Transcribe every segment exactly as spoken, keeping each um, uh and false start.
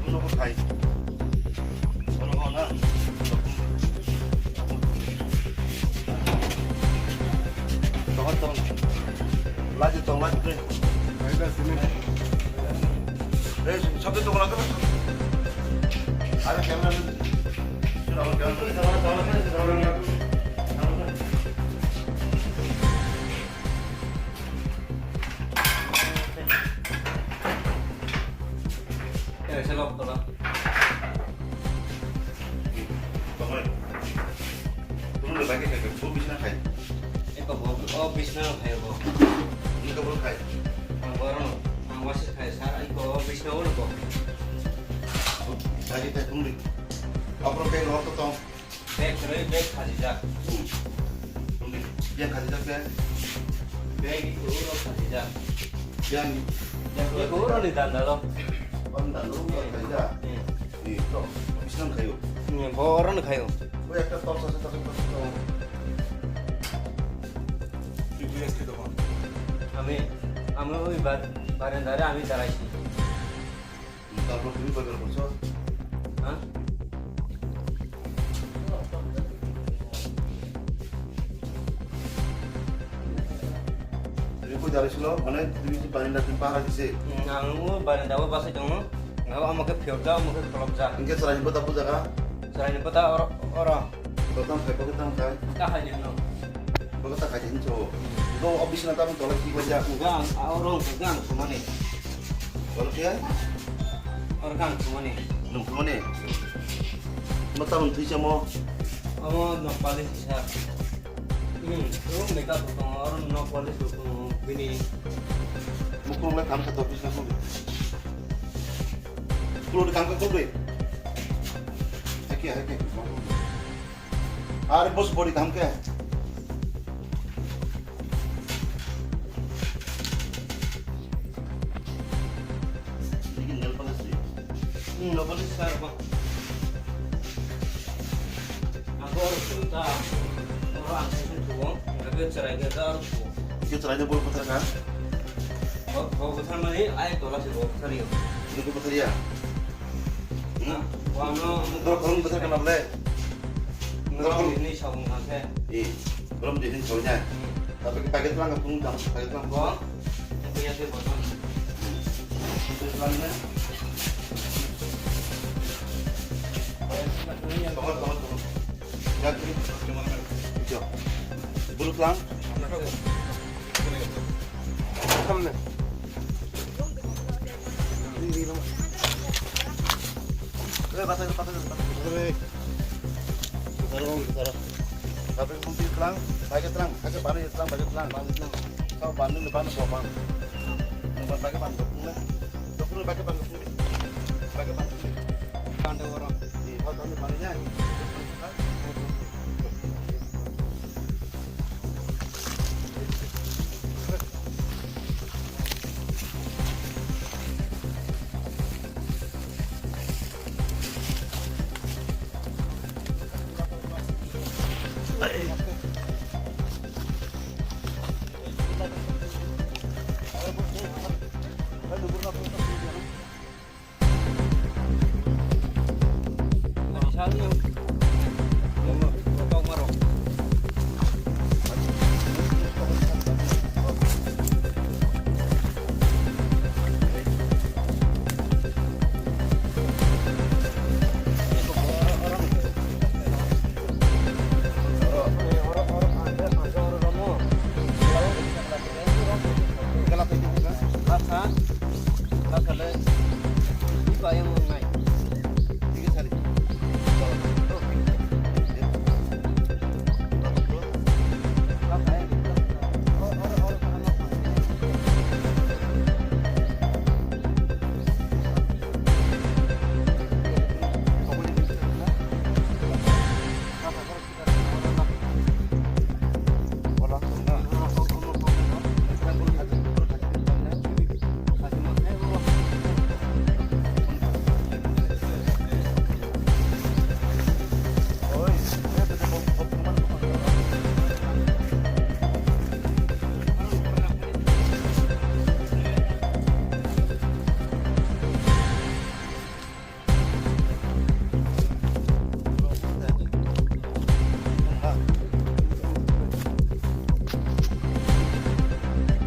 Uno ko khai. Uno ko na. Tong, tong. Laji tong, laji tong. Hey, sabtu tong lagi. Ada camera. Sudah, camera. Eh, selok tola. Tongoi. Tunggu lagi saya ke, bu bisna khai. Eko bo, oh, bisna khai bo. Ini ke belum khai. Ang baru, ang wasit khai, sar, eko bisna ulo bo. Lagi saya tunggu. Apa kayak lor to tong? Bag kwrwi, bag khajijak. Hmm. Yang khajijak khe? Bag iko uro khajijak. Yang, yang iko uro ni danda lo. Pang danda lo khajijak. Hmm. Ni to, bisna khayo. Hmm, bo oro ni khayo. Bo ekta torch ase, torch, torch, torch. Tui khe dokon. Ami, ami oi bar-, barenda re ami daraisi. Tarpor tumi bazar gorso? Ha? Tumi koi daraisilo, mane tumi si barenda tumi pahara dise? Hmm, ang o barenda o basai tongo. Ang amo khe phiyok ja, amo khe kholop ja. Hingke chwraini bwta bujaga? Chwraini bwta oro, oro. Bwtang khai, bwtang khai. Ta khai ni no. Bwtang khai ni so. Go office na tabuk tolai ki baja. Gang, oro gang sumani. Oro khe? Oro gang sumani. Nung sumani? Mo tabuk thui chamo? Amo nok pali sisa. Hmm, room ni ka tongo, oro nok pali tongo, bini. Mukhung le kam sa office na sung. Kulur kam ka kulur. Hake, hake. Are boss body kam ke? Ini nail polish ni. Hmm, nail polish sir, bang. Aku harus cerita. Orang saya itu, tapi cerai kita harus. Itu cerai dia boleh putar kan? Bo, bo bwthar mani ai tola se bo bwthar yo. Nukung bwthar ya? Hmm? Bo ano borok khoroknwi bwthar kana bwle? Borok khoroknwi ni sabung thang khe. Eh, borok ni sabung ya? Hmm. Tapi paket lang, paket lang. Bo? Yang punya tu botol. Hmm. Itu selama ni. Tohor, tohor, tohor. Ya, tu. Itu. Buluk lang. Samne. Eh, patah, patah, patah. Oke. Taruh, taruh. Tapi mungkin terang, pakai terang, pakai panas terang, pakai terang. Panas terang.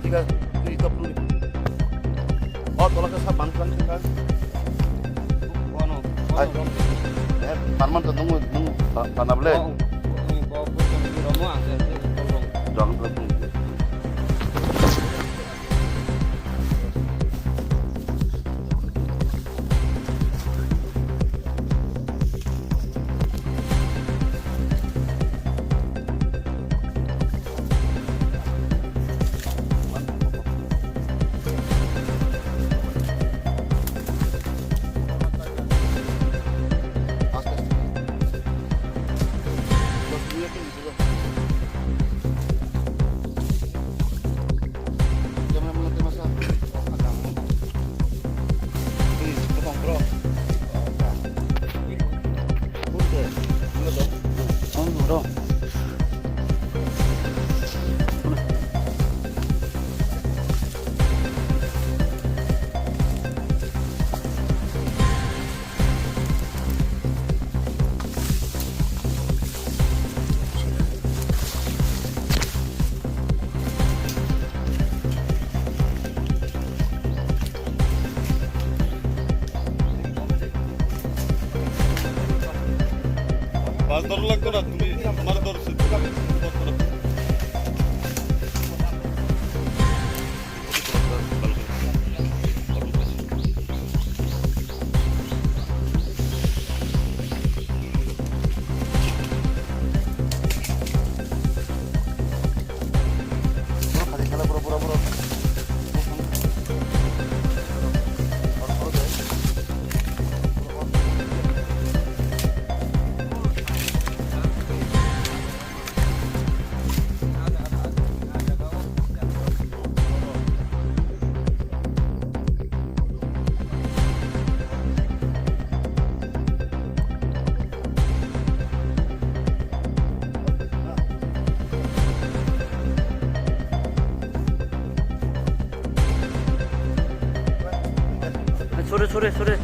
Tiga, tui top tui. Oh, tolak sa ban plan kan. Kono, Hai. Kono rom. Eh, man man to nung nung ta na bole. Oh, oh, oh, oh, oh, rom ang. Dong dong. Pastor lang ko na tuli, mardor se. Sore, sore, sore.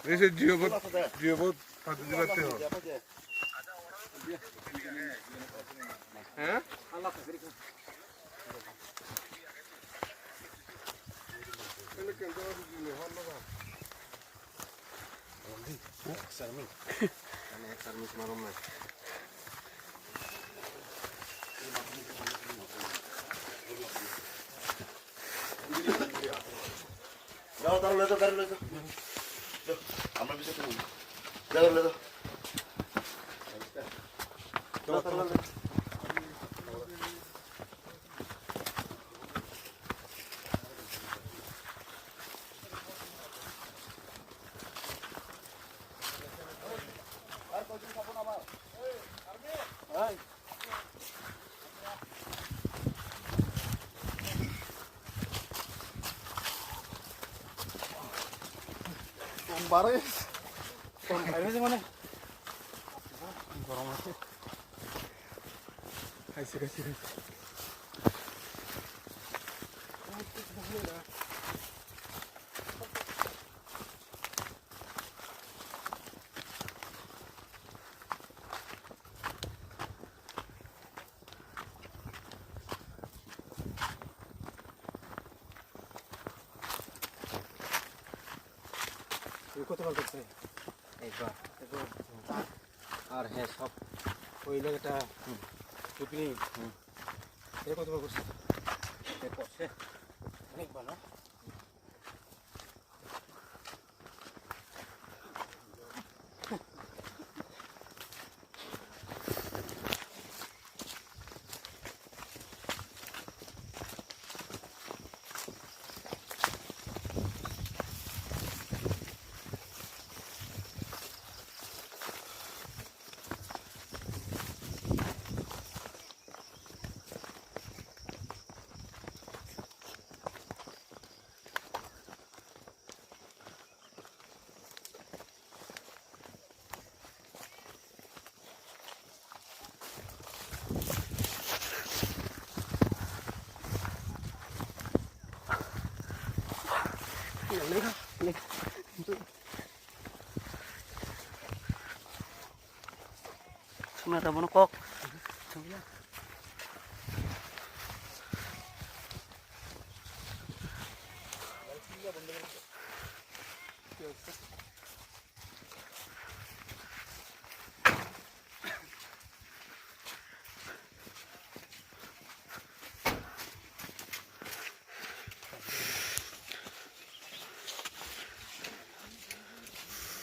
Ese Jio bot, Jio bot, pati di bate ho. Eh? যাও, তাহলে লেজো, গাড়ি লেজো। যাও, আমরা পিছে তুমি। যাও, লেজো। যাও, তাহলে লেজো। Tombar es. Tombar es mane. Gorom ase. Kaise, kaise, kaise. Kotokbar korse? Ekbar. Ekbar. Ar he sob koile ekta chupni. Hmm. He kotokbar korse? He korse. Onek bana. Sumera bono kok.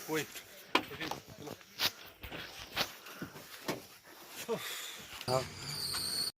Wait.